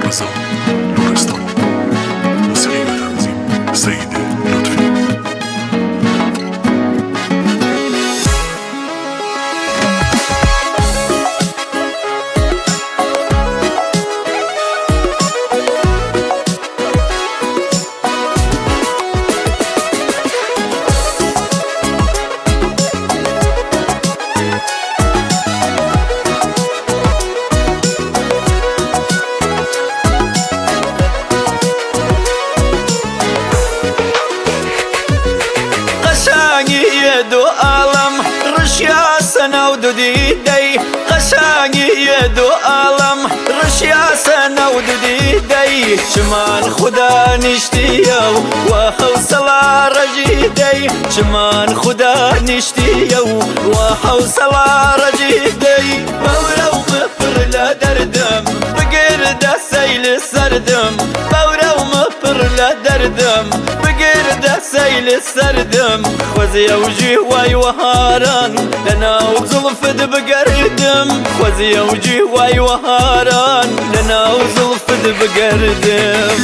رضا لرستانی، موسیقی و تنظیم سعید لطفی. قەشانگی دو ئاڵم ڕشیا سەناو دو دیدەی، قەشانگی دو ئاڵم ڕشیا سەناو دو دیدەی، چمان خودا نیشتیە و وە حەوسەڵا ڕەژیدەی، چمان خودا نیشتیە و وە حەوسەڵا ڕەژیدەی. بەورە و مپڕ لە دەردم بگر دەسەیل سەردم، بەورە و مپڕ لە دەردم بگر دەسەیل سەردم، خوەزیە و جیوای وەهاران لەناو زوڵفد بگەردم، خوەزیە و جیوای وەهاران لەناو زوڵفد بگەردم.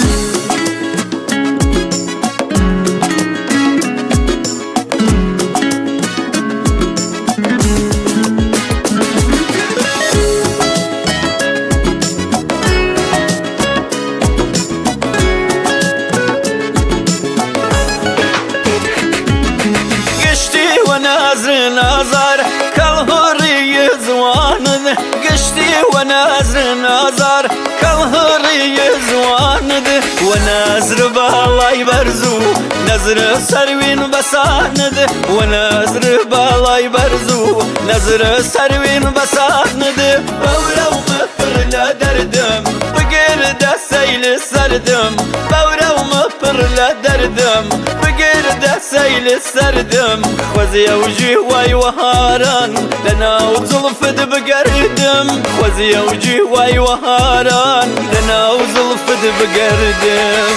گشتی وە نازر نازار کەڵهڕی زوانن، گشتی وە نازر نازار کەڵهڕی زواند، وە نازر باڵای بەرز و نەزر سەروین بەساند، وە نازر باڵای بەرز و نەزر سەروین بەساند. بەورە و مپڕ لە دەردم بگر دەسەیل سەردم، بەورە و مپڕ لە دەردم بگر دەسەیل سەردم، خوەزیە و جیوای وەهاران لەناو زوڵفد بگەردم، خوەزیە و جیوای وەهاران لەناو زوڵفد بگەردم.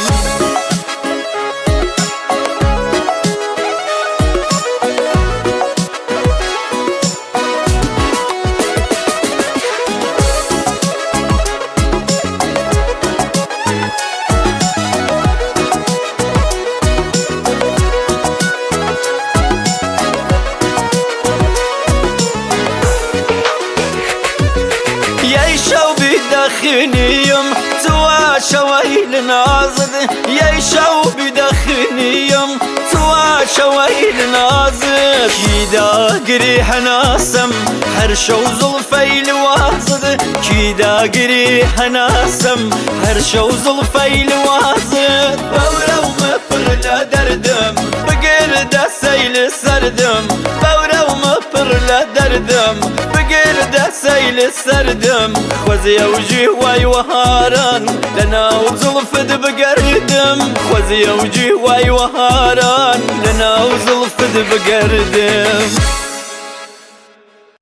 یەی شەو بیدەخنیم چوە شەوەیل نازد، یەی شەو بیدەخنیم چوە شەوەیل نازد، کی داگری هەناسم هەر شەو زوڵفەیل وازد، کی داگری هەناسم هەر شەو زوڵفەیل وازد. بەورە و مپڕ لە دەردم بگر دەسەیل سەردم، بەورە و مپڕ لە دەردم بگر دەسەیل سەردم، خوەزیە و جیوای وەهاران لەناو زوڵفد بگەردم، خوەزیە و جیوای وەهاران لەناو زوڵفد بگەردم.